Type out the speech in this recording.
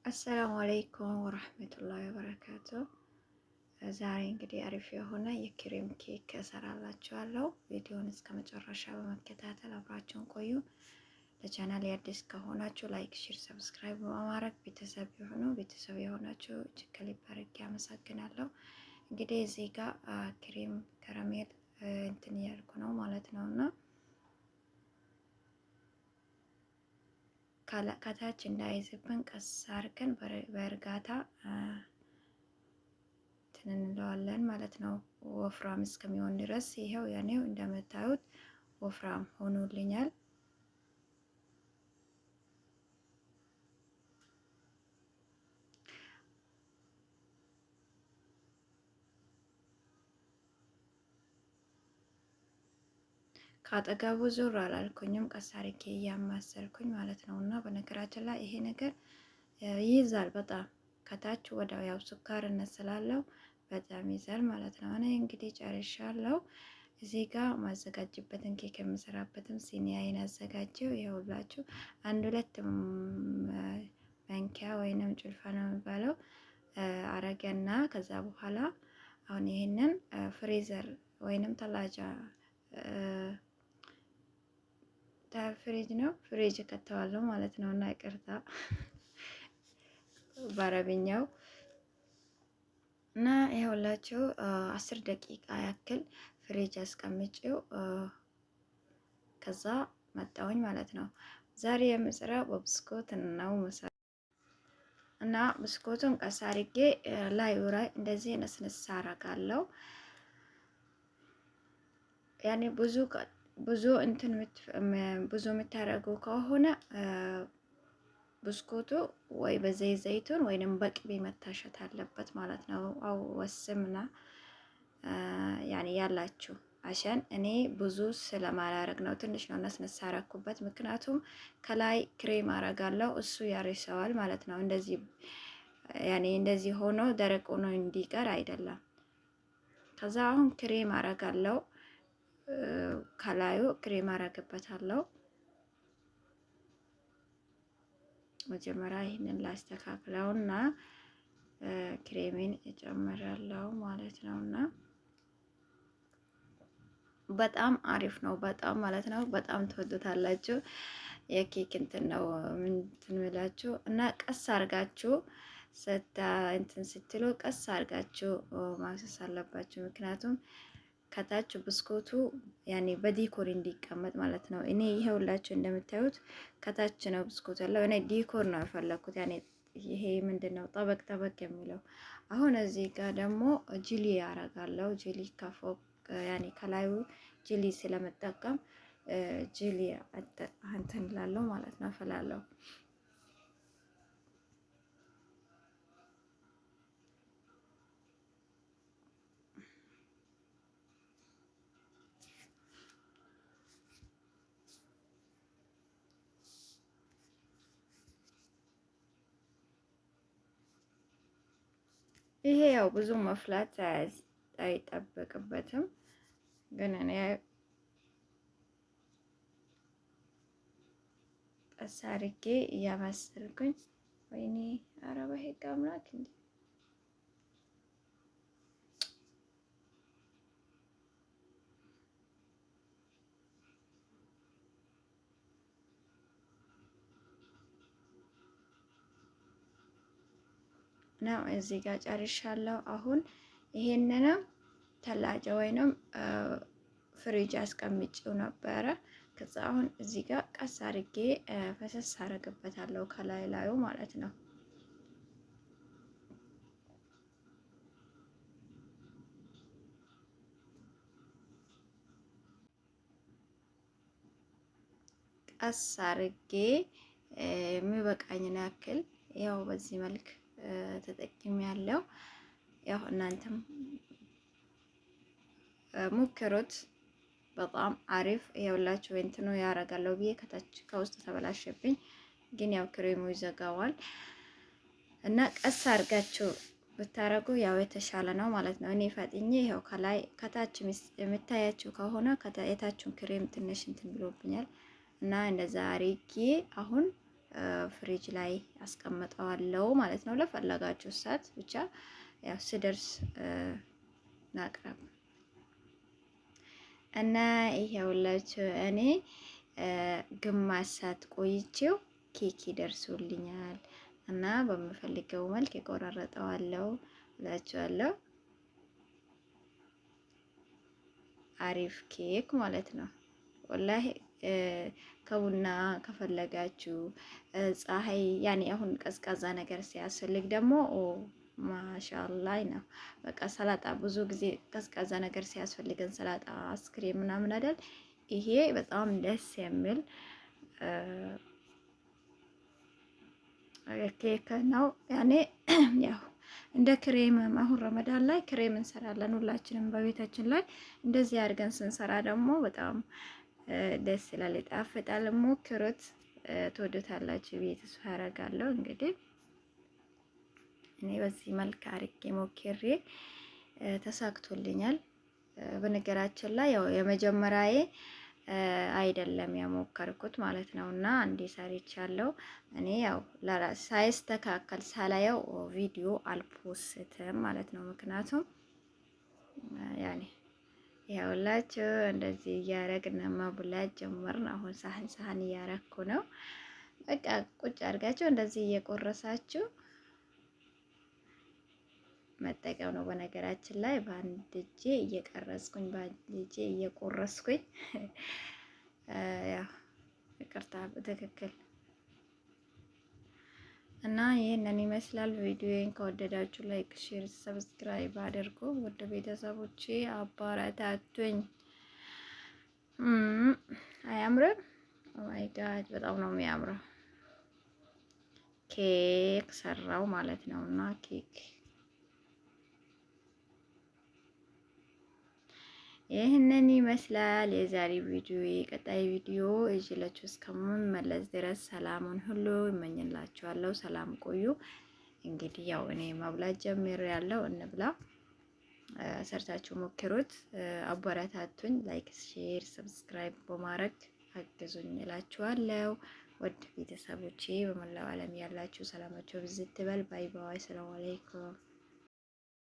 السلام عليكم ورحمة الله وبركاته። ዛሬ እንግዲህ አሪፍ የሆነ የክሬም ኬክ እሰራላችኋለሁ። ቪዲዮውን እስከ መጨረሻ በመከታተል አብራችሁን ቆዩ። ለቻናል አዲስ ከሆናችሁ like፣ share፣ subscribe በማድረግ ቤተሰብ የሆኑ ቤተሰብ የሆናችሁ እጅግ ከልብ አድርጌ አመሰግናለሁ። እንግዲህ እዚህ ጋር cream caramel እንትን እያልኩ ነው ማለት ነው እና ከታች እንዳይዝብን ቀስ አድርገን በእርጋታ እንትን እንለዋለን ማለት ነው፣ ወፍራም እስከሚሆን ድረስ። ይኸው ያኔው እንደምታዩት ወፍራም ሆኖልኛል። ከአጠገቡ ዞር አላልኩኝም፣ ቀስ አድርጌ እያማሰልኩኝ ማለት ነው። እና በነገራችን ላይ ይሄ ነገር ይይዛል በጣም ከታች ወደ ያው ስኳርነት ስላለው በጣም ይይዛል ማለት ነው። እኔ እንግዲህ ጨርሻለሁ። እዚህ ጋር ማዘጋጅበትን ኬክ የምሰራበትም ሲኒያዬን አዘጋጀው። ይኸውላችሁ አንድ ሁለት ማንኪያ ወይንም ጭልፋ ነው የሚባለው አረገና ከዛ በኋላ አሁን ይሄንን freezer ወይንም ثلاجة ፍሪጅ ነው ፍሪጅ ከተዋለሁ ማለት ነው። እና ይቅርታ በአረብኛው እና ይኸውላችሁ 10 ደቂቃ ያክል ፍሪጅ አስቀምጬው ከዛ መጣሁኝ ማለት ነው። ዛሬ የምሰራው በብስኩት ነው እና ብስኩቱን ቀስ አድርጌ ላዩ ላይ እንደዚህ ነስንስ አደርጋለሁ። ያኔ ብዙ ብዙ እንትን ብዙ የምታደርጉ ከሆነ ብስኩቱ ወይ በ زيت زيتون ወይንም በቅቤ መታሸት አለበት ማለት ነው። أو وسمنة يعني ያላችሁ عشان እኔ ብዙ ስለማላረግ ነው ትንሽ ነው ነስነስ አረኩበት። ምክንያቱም ከላይ ክሬም አረጋለሁ እሱ ያርሰዋል ማለት ነው። እንደዚህ يعني እንደዚህ ሆኖ ደረቅ ሆኖ እንዲቀር አይደለም። ከዛ አሁን ክሬም አረጋለሁ ከላዩ ክሬም አረግበታለሁ። መጀመሪያ ይህንን ላስተካክለውና ክሬሜን እጨምራለሁ ማለት ነውና በጣም አሪፍ ነው። በጣም ማለት ነው። በጣም ትወዱታላችሁ። የኬክ እንትን ነው እንትን ምላችሁ እና ቀስ አርጋችሁ ስታ እንትን ስትሉ ቀስ አርጋችሁ ማፍሰስ አለባችሁ። ምክንያቱም ከታች ብስኩቱ ያኔ በ decor እንዲቀመጥ ማለት ነው። እኔ ይሄውላችሁ እንደምታዩት ከታች ነው ብስኩት ያለው። እኔ decor ነው የፈለኩት። ያኔ ይሄ ምንድን ነው ጠበቅ ጠበቅ የሚለው። አሁን እዚህ ጋር ደግሞ jelly ያረጋለሁ። jelly ከፎቅ ያኔ ከላዩ jelly ስለመጠቀም jelly እንትን እላለሁ ማለት ነው እፈላለሁ። ይሄ ያው ብዙ መፍላት አይጠበቅበትም፣ ግን እኔ ቀስ አድርጌ እያማሰልኩኝ። ወይኔ ኧረ በህግ አምላክ እንዴ! ነው እዚህ ጋር ጨርሻለሁ። አሁን ይሄንንም ثلاجة ወይንም ፍሪጅ አስቀምጬው ነበረ። ከዛ አሁን እዚህ ጋር ቀስ አድርጌ ፈሰስ አረግበታለሁ ከላይ ላዩ ማለት ነው። ቀስ አድርጌ የሚበቃኝን ያክል ያው በዚህ መልክ ተጠቅሜ ያለው ያው እናንተም ሞክሩት። በጣም አሪፍ ይኸውላችሁ። እንትኑ ያረጋለሁ ብዬ ከታች ከውስጥ ተበላሸብኝ፣ ግን ያው ክሬሙ ይዘጋዋል እና ቀስ አድርጋችሁ ብታረጉ ያው የተሻለ ነው ማለት ነው። እኔ ፈጥኜ ይኸው ከላይ ከታች የምታያችሁ ከሆነ የታችሁን ክሬም ትንሽ እንትን ብሎብኛል እና እንደዛ አሪጌ አሁን ፍሪጅ ላይ አስቀምጠዋለሁ ማለት ነው። ለፈለጋችሁ ሰዓት ብቻ ያው ስደርስ ናቅረብ እና ይሄውላችሁ እኔ ግማሽ ሰዓት ቆይቼው ኬክ ይደርሱልኛል እና በምፈልገው መልክ የቆራረጠዋለሁ እላችኋለሁ። አሪፍ ኬክ ማለት ነው። ወላሂ ከቡና ከፈለጋችሁ ፀሐይ ያኔ አሁን ቀዝቃዛ ነገር ሲያስፈልግ ደግሞ ማሻላይ ነው። በቃ ሰላጣ ብዙ ጊዜ ቀዝቃዛ ነገር ሲያስፈልገን ሰላጣ፣ አስክሬም ምናምን አይደል? ይሄ በጣም ደስ የሚል ኬክ ነው። ያኔ ያው እንደ ክሬም አሁን ረመዳን ላይ ክሬም እንሰራለን ሁላችንም በቤታችን ላይ እንደዚህ አድርገን ስንሰራ ደግሞ በጣም ደስ ይላል፣ ይጣፍጣል። ሞክሩት፣ ትወዱታላችሁ ብዬ ተስፋ አደርጋለሁ። እንግዲህ እኔ በዚህ መልክ አድርጌ ሞክሬ ተሳክቶልኛል። በነገራችን ላይ ያው የመጀመሪያዬ አይደለም የሞከርኩት ማለት ነው። እና አንዴ ሰርቻለሁ። እኔ ያው ሳይስተካከል ሳላየው ቪዲዮ አልፖስትም ማለት ነው። ምክንያቱም ያኔ ያውላችሁ እንደዚህ እያረግን መብላት ጀመርን። አሁን ሳህን ሳህን እያረኩ ነው። በቃ ቁጭ አድርጋችሁ እንደዚህ እየቆረሳችሁ መጠቀም ነው። በነገራችን ላይ በአንድ እጄ እየቀረጽኩኝ በአንድ እጄ እየቆረስኩኝ ያው ይቅርታ፣ በትክክል እና ይህንን ይመስላል። ቪዲዮዬን ከወደዳችሁ like፣ share፣ subscribe አድርጉ። ውድ ቤተሰቦቼ አበረታቱኝ። አያምርም? Oh my God በጣም ነው የሚያምረው። ኬክ ሰራው ማለት ነው እና ኬክ ይህንን ይመስላል የዛሬ ቪዲዮ። የቀጣይ ቪዲዮ ይዤላችሁ እስከምመለስ ድረስ ሰላሙን ሁሉ እመኝላችኋለሁ። ሰላም ቆዩ። እንግዲህ ያው እኔ መብላት ጀምሬያለሁ። እንብላ። ሰርታችሁ ሞክሩት፣ አበረታቱኝ። Like፣ share፣ subscribe በማድረግ አግዙኝ እላችኋለሁ። ውድ ቤተሰቦቼ በመላው ዓለም ያላችሁ ሰላማችሁ ብዝት ትበል። Bye bye። ሰላም አለይኩም።